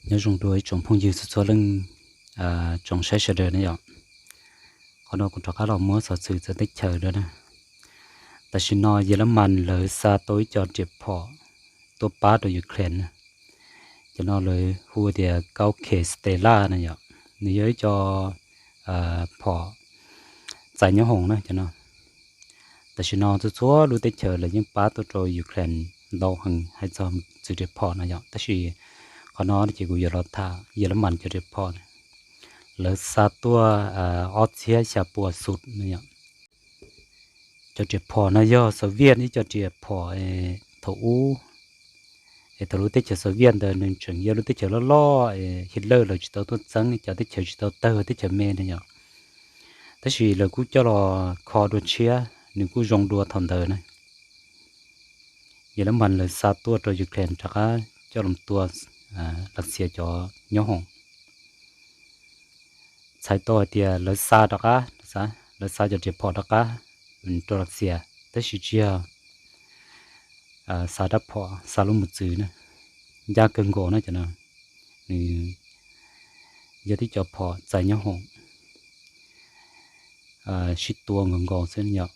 Nyob zoo dua ib tsoom phooj ywg txhua txhua leej, tsoom saib sawv daws na yom. Qhov no kuv rov qab los muab xov xwm txawv teb chaws dua na. Tam sim no Yelemas lawv xa tau ib co riam phom tuaj pab rau Ukraine na. Cov no lawv hu tias kaub khes Stella na yom, nws yog ib co phom txais nyob hoom na cov no. Tam sim no txhua txhua lub teb chaws lawv yeej pab tuaj rau Ukraine ntau heev hais txog txwv riam phom no yom, tab sis qhov no ces kuv yuav los tham Yelemas cov riam phom na. Lawv xa tuaj ob txhiab xya pua xu no yom. Cov riam phom no yog Soviet ib co riam phom thaum ub, es thaum lub teb chaws Soviet ntawd nws tseem yog lub teb chaws loj loj, Hitler lawv tsis tau tuaj txeeb, cov teb chaws tsis tau tawg teb chaws me na yom. Tab sis lawv kuj coj los kho dua tshiab, nws kuj zoo dua thaum ntawd na. Yelemas lawv xa tuaj rau Ukraine rov qab coj los tua Lav Xias cov nyob hoom. Txhais tau hais tias lawv xa rov qab, lawv xa cov riam phom rov qab rau Lav Xias, tab sis tsis yog xa rab phom, xa lub mus txwv na. Ncaj kawg nkaus na cov no, nws yog tib co phom txais nyob hoom, sib tua nkaus nkaus xwb yom.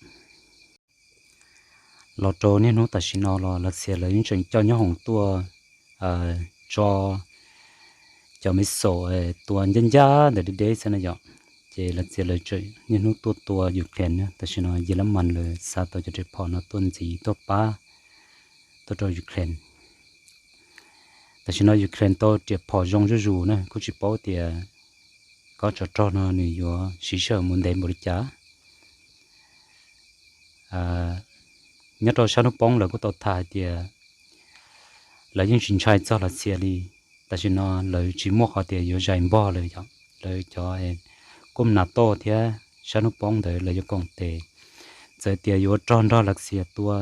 Los rau niaj hnub tam sim no los Lav Xias lawv yeej tseem coj nyob hoom tuaj tso cov missile tua ncaj ncaj ntawm deb deb xwb na yom. Ces Lav Xias lawv tseem niaj hnub tuaj tua Ukraine na. Tam sim no Yelemas lawv xa tau cov riam phom no tuaj ntxiv tuaj pab tuaj rau Ukraine. Tam sim no Ukraine tau riam phom zoo zuj zus na, kuj tsis paub tias kob tsov rog no nws yuav siv sij hawm mus ntev npaum li cas. Nyob rau sab hnub poob lawv kuj tau tham hais tias lawv yeej tsis ntshai txog Lav Xias li. Tam sim no lawv tsis muaj qhov tias yuav zais npog lawm yom. Lawv cov kuj NATO thiab sab hnub poob ntawd lawv yuav koom tes, txawm tias yuav ua rog nrog Lav Xias tua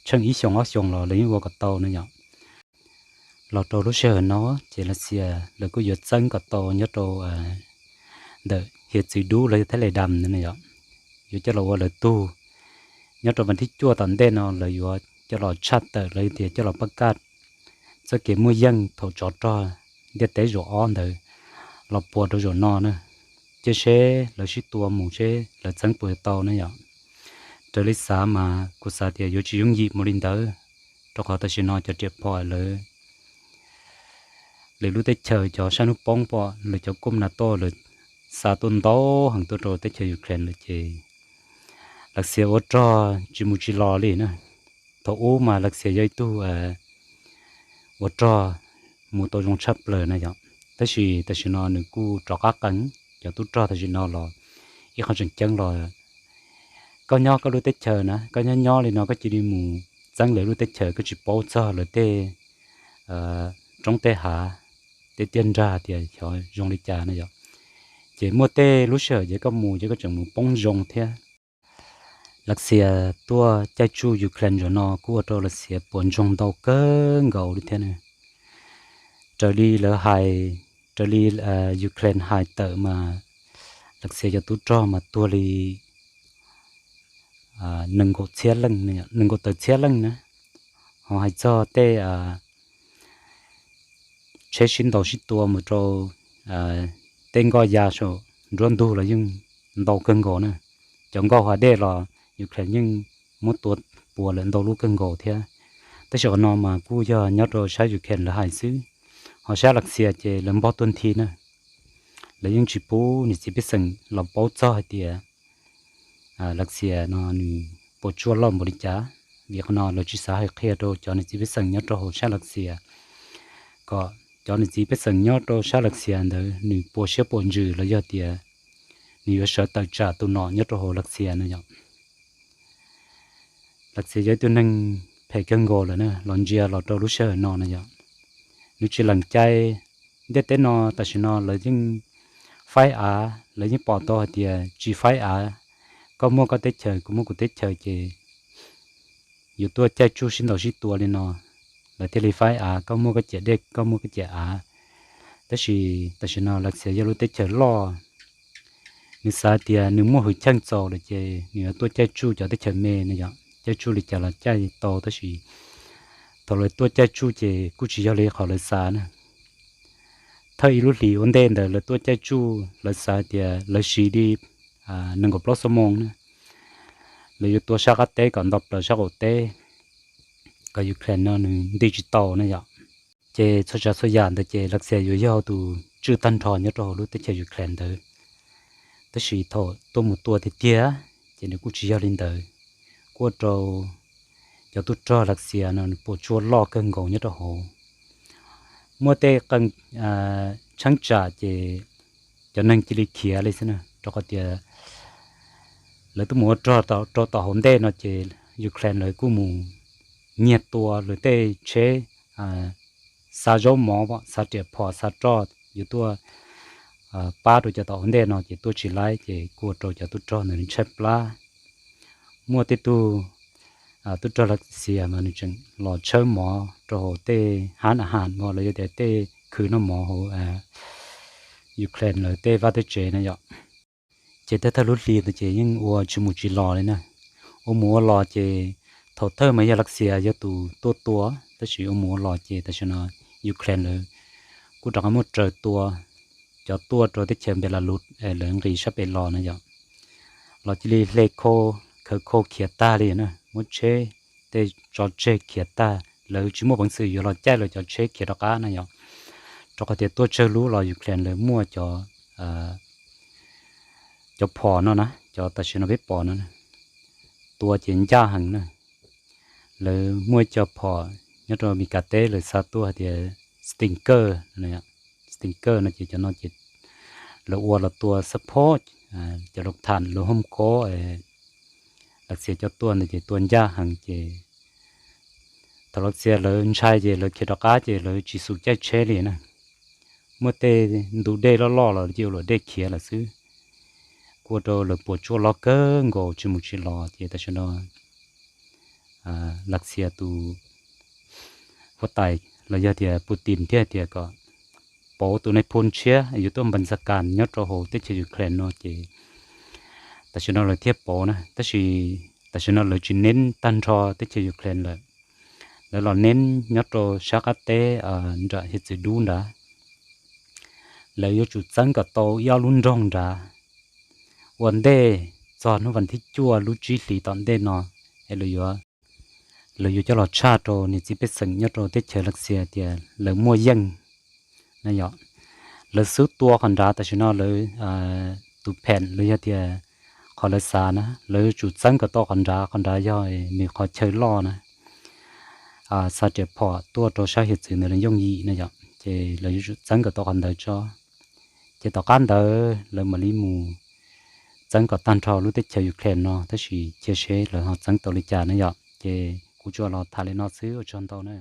tsheej ib xyoos ob xyoos los lawv yeej ua kom tau na yom. Los rau lub sij hawm no ces Lav Xias lawv kuj yuav txeeb kom tau nyob rau ntawm hiav txwv dub los yog thab le dam no yom, yuav coj los ua lawv tug. Nyob rau vas thib cuaj tom ntej no lawv yuav coj los tshaj tawm los yog tias coj los pab kaj txoj kev muaj yeej thaum tsov rog ntiaj teb zaum ob ntawd los puas rau zaum no na. Cia seb lawv sib tua mus seb lawv txeeb puas tau na yom. Raws li xav mas kuv xav tias yuav tsis yooj yim mus li ntawd, rau qhov tam sim no cov riam phom lawv, lwm lub teb chaws cov sab hnub poob pom lawv cov kuj NATO lawv xa tuaj ntau heev tuaj rau teb chaws Ukraine lawm ces Lav Xias ua rog tsis mus tsis los li na. Thaum ub mas Lav Xias yog ib tug ua rog mus tau zoo tshaj plaws na yom, tab sis tam sim no nws kuj rov qab qees. Cov tub rog tam sim no los ib qhov tseem ceeb los koj nyob koj lub teb chaws na, koj nyob nyob li no koj cia li mus txeeb lawv lub teb chaws, koj tsis paub txog lawv tej roob tej hav, tej tiaj nrag tias xyov zoo li cas na yom. Ces muaj tej lub sij hawm ces koj mus ces koj tseem mus poob zoo thiab. Lav Xias tuaj caij tsuj Ukraine zaum no kuj ua rau Lav Xias puas ntsoog ntau kawg nkaus li thiab na. Raws li lawv hais, raws li Ukraine hais tawm mas Lav Xias cov tub rog mas tuag li nees nkaum txhiab leej, nees nkaum tawm txhiab leej na. Ho hais txog tej tsheb sib ntaus sib tua mus rau tej nkoj ya saum nruab ntug los yeej ntau kawg nkaus na. Cov nkoj hav dej los Ukraine yeej muab tua puas lawm ntau lub kawg nkaus thiab. Tab sis qhov no mas kuj yog nyob rau sab Ukraine lawv hais xwb, ho sab Lav Xias ces lawv npog tuag nthi na. Lawv yeej tsis pub niam txiv pej xeem los paub txog hais tias Lav Xias no nws puas tsuaj loj npaum li cas, vim qhov no lawv tsis xav hais qhia rau cov niam txiv pej xeem nyob rau hauv sab Lav Xias, kom cov niam txiv pej xeem nyob rau sab Lav Xias ntawd nws puas siab puas ntsws los yog tias nws yuav sawv tawm tsam tus nom nyob rau hauv Lav Xias no yom. Lav Xias yog ib tug neeg phem kawg nkaus lawm na, los ntsia los rau lub sij hawm no no yom. Nws tsis lees cai, ntiaj teb no tam sim no lawv yeej faib av, lawv yeej pom tau hais tias tsis faib av, koj muaj koj teb chaws kuv muaj kuv teb chaws ces yuav tuaj caij tsuj sib ntaus sib tua li no, lawv thiaj li faib av, koj muaj koj ciam dej koj muaj koj ciam av. Tab sis tam sim no Lav Xias yog lub teb chaws loj, nws xav tias nws muaj hwm cheej txaus lawm ces nws yuav tuaj caij tsuj cov teb chaws me no yom, caij tsuj li cas los caij tau, tab sis thaum lawv tuaj caij tsuj ces kuj tsis yog li qhov lawv xav na. thawj ib lub hlis ua ntej ntawd lawv tuaj caij tsuj, lawv xav tias lawv siv li nees nkaum plaub xuab moos na, lawv yuav tua sab qab teb kom nto plaws sab qaum teb, kom Ukraine no nws nti tsis tau na yom. Ces txhua tsav txhua yam ntawd ces Lav Xias yuav yog tus tswj tag nrho nyob rau hauv lub teb chaws Ukraine ntawd. Tab sis thaum tuaj mus tua tiag tiag, ces nws kuj tsis yog li ntawd, kuj ua rau cov tub rog Lav Xias no nws puas tsuaj loj kawg nkaus nyob rau hauv. Muaj tej qee tsheeb tsam ces cov neeg cia li khiav li xwb na, rau qhov tias lawv tuaj mus ua rog rau tom hauv ntej no ces Ukraine lawv kuj mus nyiag tua lawv tej tsheb xa zaub mov, xa riam phom, xa roj yuav tuaj pab rau cov tom hauv ntej no ces tuaj tsis laib, ces kuj ua rau cov tub rog ntawd nws tshaib plab. Muaj tej tug tub rog Lav Xias mas nws tseem los tshawb mov rau hauv tej hab a has no los yog tias tej khw noj mov hauv Ukraine lawv tej vaj tej tsev na yom. Ces thawj thawj lub hli ntawd ces yeej ua tsis mus tsis los li na. Ua mus ua los ces thaum thawj mas yog Lav Xias yog tus tuaj tua, tab sis ua mus ua los ces tam sim no Ukraine lawv kuj rov qab muab raws tua cov tuaj rau teb chaws Belarus es lawv nqis sab pem los na yom. Los cia li hle khau, khawv khau khiav tag li na, muab tsheb tej tso tseg khiav tag, lawv tsis muaj peev xwm yuav los caij lawv cov tsheb khiav rov qab na yom. Rau qhov tias tuaj tsawg lub los Ukraine lawv muaj cov, cov phom no na, cov tam sim no peb pom no, tua ces ncaj heev na. Lawv muaj cov phom nyob rau Meskas teb lawv xa tuaj hais tias Stinger, Stinger no ces cov no ces lawv ua los tua support cov lub tham lub hoob kob Lav Xias coj tuaj ntawd ces tua ncaj heev ces thaum Lav Xias lawv ntshai ces lawv khiav rov qab ces lawv tsis xus caij tsheb li na. Muaj tej ntu dej loj loj los cia luam dej khiav lawm xwb. Kuj ua rau lawv puas tsuaj loj kawg nkaus tsis mus tsis los ces tam sim no Lav Xias tus huab tais los yog tias Putin thiaj tias kom pauv tus nais phoo tshiab yuav tuaj npas ntxa kas nyob rau hauv teb chaws Ukraine no ces tam sim no lawv thiaj pauv na. Tab sis tam sim no lawv tsis neb tag nrho teb chaws Ukraine lawm, lawv los neb nyob rau sab qab teb nram hiav txwv dub nrad. Lawv yuav tsum txeeb kom tau ib ob lub nroog nrad ua ntej txog hnub vas thib cuaj lub tsib hlis tom ntej no es lawv yuav coj los tshaj rau niam txiv pej xeem nyob rau teb chaws Lav Xias tias lawv muaj yeej na yom. Lawv xub tua qhov nrad tam sim no lawv tus pheem los yog tias qhov lawv xav na, lawv yuav tsum txeeb kom tau qhov nrad, qhov nrad yog nws qhov chaw loj na, xa riam phom tuaj rau sab hiav txwv ntawd yooj yim na yom. Ces lawv yuav tsum txeeb kom tau qhov ntawd tso, ces tom qab ntawd lawv mam li mus txeeb kom tag nrho lub teb chaws Ukraine no, tab sis cia seb lawv ho txeeb tau li cas na yom. Ces kuv tsuas los tham li no xwb, ua tsaug ntau na.